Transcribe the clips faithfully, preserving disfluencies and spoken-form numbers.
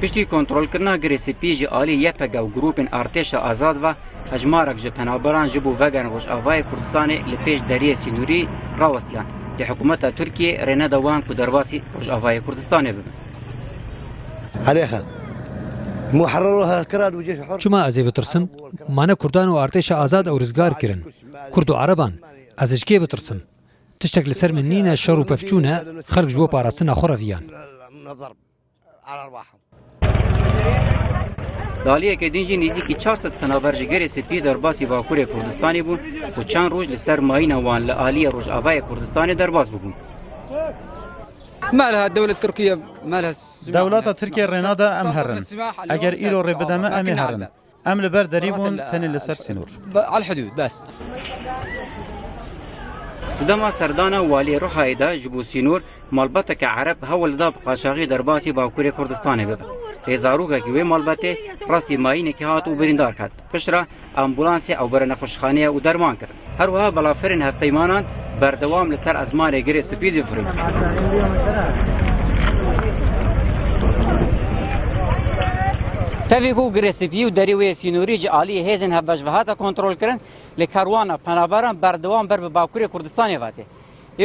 Piştî kontrolkirina Girê Spî ji alî Y P G û grûpên Artêşa Azad ve, hejmarek ji penaberan ji bo vegerin Rojavayê Kurdistanê li pêş deriyê sînorî rawestiyan, lê hikûmeta Tirkiyê rê neda wan ku derbasî Rojavayê Kurdistanê bibin. Alêxa. Muharrar û Helkiran û Ceyş Hur. Çima ez ê bitirsim? Ma ne Kurdan û Artêşa Azad ew rizgar kirin. Kurd û Ereban. Ez ji kê bitirsim? Tiştek li ser min nîne, şer û pevçûn e, xelk ji bo parastina xwe re viyan. Di aliyeke din jî nêzîkî çar sed penaber ji Girê Spî derbasî Bakurê Kurdistanê bûn û çend roj li ser mayîna wan li aliyê Rojavayê Kurdistanê derbas bûbûn. مالها الدولة التركية، مالها السماح؟ Dewleta Tirkiye rênade em herin. Eger îro rê bide me, em ê herin. Em li ber derî bûn, tenê li ser sînor. على الحدود بس. Di dema serdana waliyê Ruhayê de ji bo sînor, malbateke Ereb hewl dida bi qaçaxî derbasî Bakurê Kurdistanê bibe. Lê zarokekî wê malbatê rastî mayînekî hat û birîndar ket. Piştre ambulansê ew bire nexweşxaneyê û derman kirin. Her wiha balafirên hevpeymanan berdewam li ser ezmanê Girê Spî difirin. Tevî ku Girê Spî û derî wê sînorî ji aliyê hêzên hevbeş ve hate kontrolkirin, lê kerwana penaberan berdewam ber bi Bakurê Kurdistanê ve tê.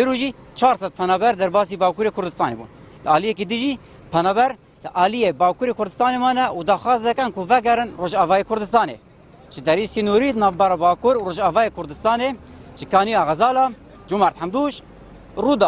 Îro jî çar sed penaber derbasî Bakurê Kurdistanê bûn. Li aliyekî din jî penaber li aliyê Bakurê Kurdistanê mane û daxwaz dikin ku vegerin Rojavayê Kurdistanê. Ji derî sînorî di navbera Bakur û Rojavayê Kurdistanê, ji Kaniya Xezala, Cumart Hemdûş, Rûda.